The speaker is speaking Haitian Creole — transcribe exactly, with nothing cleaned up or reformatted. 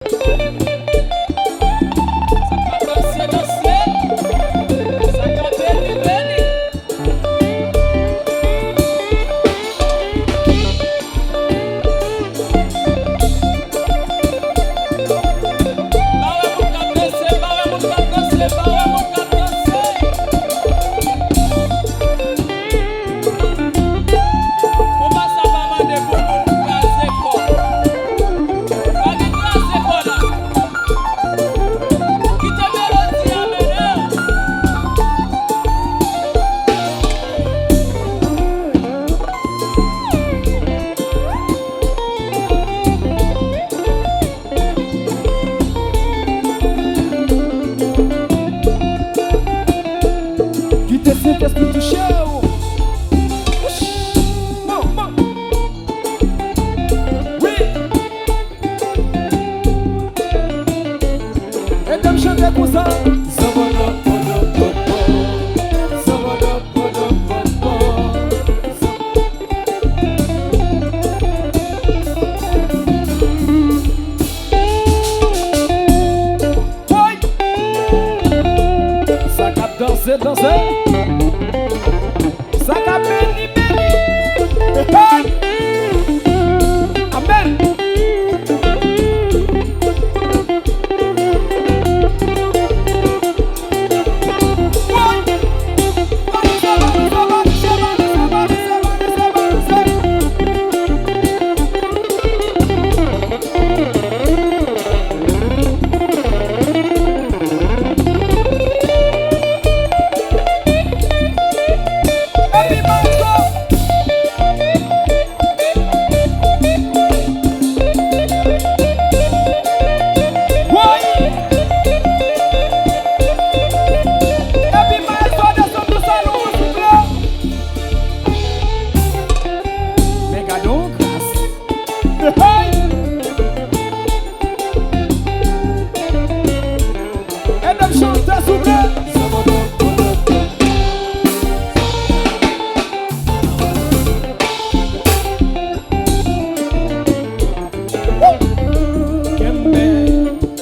Sa k ap danse, danse. Sa k ap beni, beni. Pa wè moun k ap danse, pa wè moun k ap danse, pa wè moun k ap danse. Konpa sa pa mande pou moun kraze kò. Pa gen kraze kò la. Kite melodi a mennen w. Kite Sentespri touche w. Bon, bon. Wi. Ede m chante konsa. Woy! Sa k ap danse, danse.